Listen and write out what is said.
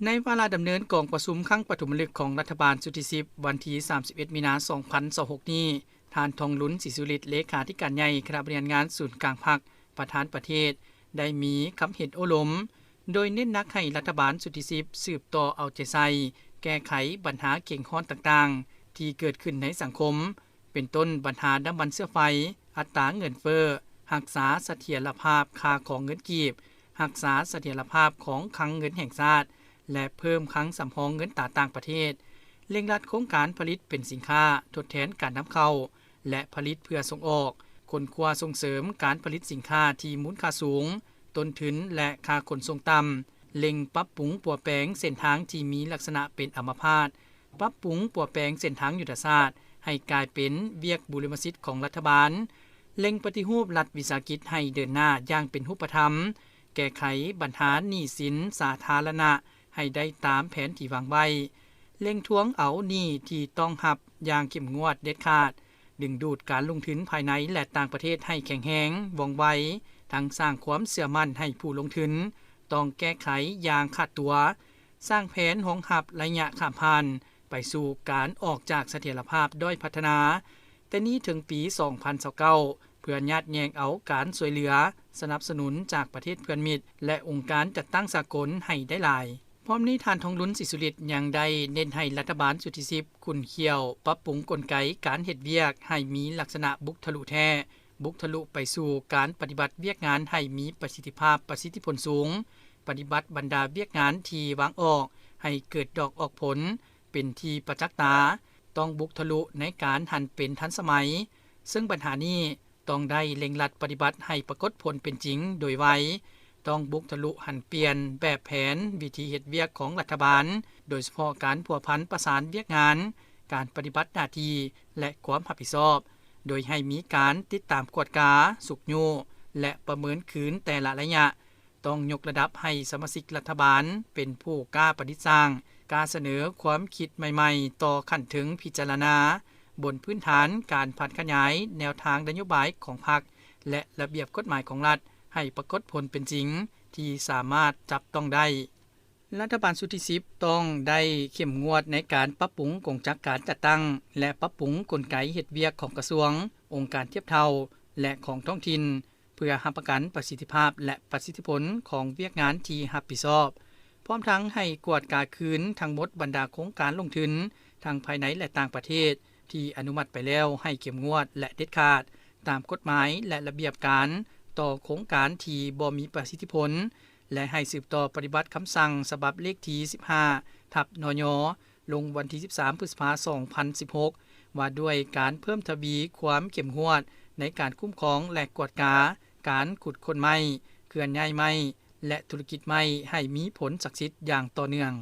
ໃນວາລະດຳເນີນກອງປະຊຸມຄັ້ງປະຖົມມະລຶກຂອງລັດຖະບານຊຸດທີສິບ ວັນທີສາມສິບເອັດ ມີນາ ສອງພັນຊາວຫົກນີ້, ທ່ານ ທອງລຸນ ສີສຸລິດ ເລຂາທິການໃຫຍ່ຄະນະບໍລິຫານງານສູນກາງພັກ, ປະທານປະເທດ ໄດ້ມີຄຳເຫັນໂອ້ລົມ ໂດຍເນັ້ນໜັກໃຫ້ລັດຖະບານຊຸດທີສິບ ສືບຕໍ່ເອົາໃຈໃສ່ແກ້ໄຂບັນຫາເຄັ່ງຮ້ອນຕ່າງໆ ທີ່ເກີດຂຶ້ນໃນສັງຄົມ, ເປັນຕົ້ນບັນຫານ້ຳມັນເຊື້ອໄຟ, ອັດຕາເງິນເຟີ້, ຮັກສາສະຖຽນລະພາບຄ່າຂອງເງິນກີບ, ຮັກສາສະຖຽນລະພາບຂອງຄັງເງິນແຫ່ງຊາດ ແລະ ເພີ່ມຄັງສຳຮອງເງິນຕາຕ່າງປະເທດ, ເລັ່ງລັດໂຄງການຜະລິດເປັນສິນຄ້າທົດແທນການນຳເຂົ້າ ແລະ ຜະລິດເພື່ອສົ່ງອອກ, ຄົ້ນຄວ້າສົ່ງເສີມການຜະລິດສິນຄ້າທີ່ມູນຄ່າສູງ, ຕົ້ນທຶນ ແລະ ຄ່າຂົນສົ່ງຕ່ຳ, ເລັ່ງປັບປຸງປົວແປງເສັ້ນທາງທີ່ມີລັກສະນະເປັນອຳມະພາດ, ປັບປຸງປົວແປງເສັ້ນທາງຍຸດທະສາດໃຫ້ກາຍເປັນວຽກບຸລິມະສິດຂອງລັດຖະບານ, ເລັ່ງປະຕິຮູບລັດວິສາຫະກິດໃຫ້ເດີນໜ້າຢ່າງເປັນຮູບປະທຳ, ແກ້ໄຂບັນຫາໜີ້ສິນສາທາລະນະໃຫ້ໄດ້ຕາມແຜນທີ່ວາງໄວ້, ເລັ່ງທວງເອົາໜີ້ທີ່ຕ້ອງຮັບຢ່າງເຂັ້ມງວດເດັດຂາດ, ດຶງດູດການລົງທຶນພາຍໃນ ແລະ ຕ່າງປະເທດໃຫ້ແຂງແຮງ, ວ່ອງໄວ, ທັງສ້າງຄວາມເຊື່ອໝັ້ນໃຫ້ຜູ້ລົງທຶນ, ຕ້ອງແກ້ໄຂຢ່າງຂາດຕົວ, ສ້າງແຜນຮອງຮັບໄລຍະຂ້າມຜ່ານໄປສູ່ການອອກຈາກສະຖຽນລະພາບດ້ອຍພັດທະນາ ແຕ່ນີ້ເຖິງປີສອງພັນຊາວເກົ້າ ເພື່ອຍາດແຍ່ງເອົາການຊ່ວຍເຫຼືອສະໜັບສະໜູນຈາກປະເທດເພື່ອນມິດ ແລະ ອົງການຈັດຕັ້ງສາກົນໃຫ້ໄດ້ຫຼາຍ. ພ້ອມນີ້ທ່ານ ທອງລຸນ ສີສຸລິດ ຍັງໄດ້ເນັ້ນໃຫ້ລັດຖະບານຊຸດທີສິບຂຸ້ນຂ້ຽວປັບປຸງກົນໄກການເຮັດວຽກໃຫ້ມີລັກສະນະບຸກທະລຸແທ້, ບຸກທະລຸໄປສູ່ການປະຕິບັດວຽກງານໃຫ້ມີປະສິດທິພາບ, ປະສິດທິຜົນສູງ, ປະຕິບັດບັນດາວຽກງານທີ່ວາງອອກໃຫ້ເກີດດອກອອກຜົນເປັນທີ່ປະຈັກຕາ, ຕ້ອງບຸກທະລຸໃນການຫັນເປັນທັນສະໄໝ, ເຊິ່ງບັນຫານີ້ ຕ້ອງໄດ້ເລັ່ງລັດປະຕິບັດໃຫ້ປາກົດຜົນເປັນຈິງໂດຍໄວ, ຕ້ອງບຸກທະລຸຫັນປ່ຽນແບບແຜນວິທີເຮັດວຽກຂອງລັດຖະບານ, ໂດຍສະເພາະການພົວພັນປະສານວຽກງານ, ການປະຕິບັດໜ້າທີ່ ແລະ ຄວາມຮັບຜິດຊອບ, ໂດຍໃຫ້ມີການຕິດຕາມກວດກາ, ຊຸກຍູ້ ແລະ ປະເມີນຄືນແຕ່ລະໄລຍະ. ຕ້ອງຍົກລະດັບໃຫ້ສະມາຊິກລັດຖະບານເປັນຜູ້ກ້າປະດິດສ້າງ, ກ້າສະເໜີຄວາມຄິດໃໝ່ໆຕໍ່ຂັ້ນເທິງພິຈາລະນາ, ບົນພື້ນຖານການຜັນຂະຫຍາຍແນວທາງນະໂຍບາຍຂອງພັກ ແລະ ລະບຽບກົດໝາຍຂອງລັດ ໃຫ້ປາກົດຜົນເປັນຈິງທີ່ສາມາດຈັບຕ້ອງໄດ້. ລັດຖະບານຊຸດທີສິບຕ້ອງໄດ້ເຂັ້ມງວດໃນການປັບປຸງກົງຈັກການຈັດຕັ້ງ ແລະ ປັບປຸງກົນໄກເຮັດວຽກຂອງກະຊວງ, ອົງການທຽບເທົ່າ ແລະ ຂອງທ້ອງຖິ່ນ ເພື່ອຮັບປະກັນປະສິດທິພາບ ແລະ ປະສິດທິຜົນຂອງວຽກງານທີ່ຮັບຜິດຊອບ, ພ້ອມທັງໃຫ້ກວດກາຄືນທັງໝົດບັນດາໂຄງການລົງທຶນ ທັງພາຍໃນ ແລະ ຕ່າງປະເທດ ທີ່ອະນຸມັດໄປແລ້ວໃຫ້ເຂັ້ມງວດ ແລະ ເດັດຂາດ ຕາມກົດໝາຍ ແລະ ລະບຽບການຕໍ່ໂຄງການທີ່ບໍ່ມີປະສິດທິຜົນ ແລະ ໃຫ້ສືບຕໍ່ປະຕິບັດຄຳສັ່ງສະບັບເລກທີສິບຫ້າ ທັບ ນຍ ລົງວັນທີສິບສາມ ພຶດສະພາ ສອງພັນສິບຫົກ ວ່າດ້ວຍການເພີ່ມທະວີຄວາມເຂັ້ມງວດໃນການຄຸ້ມຄອງ ແລະ ກວດກາການຂຸດຄົ້ນໄມ້, ເຄື່ອນຍ້າຍໄມ້ ແລະ ທຸລະກິດໄມ້ໃຫ້ມີຜົນສັກສິດຢ່າງຕໍ່ເນື່ອງ.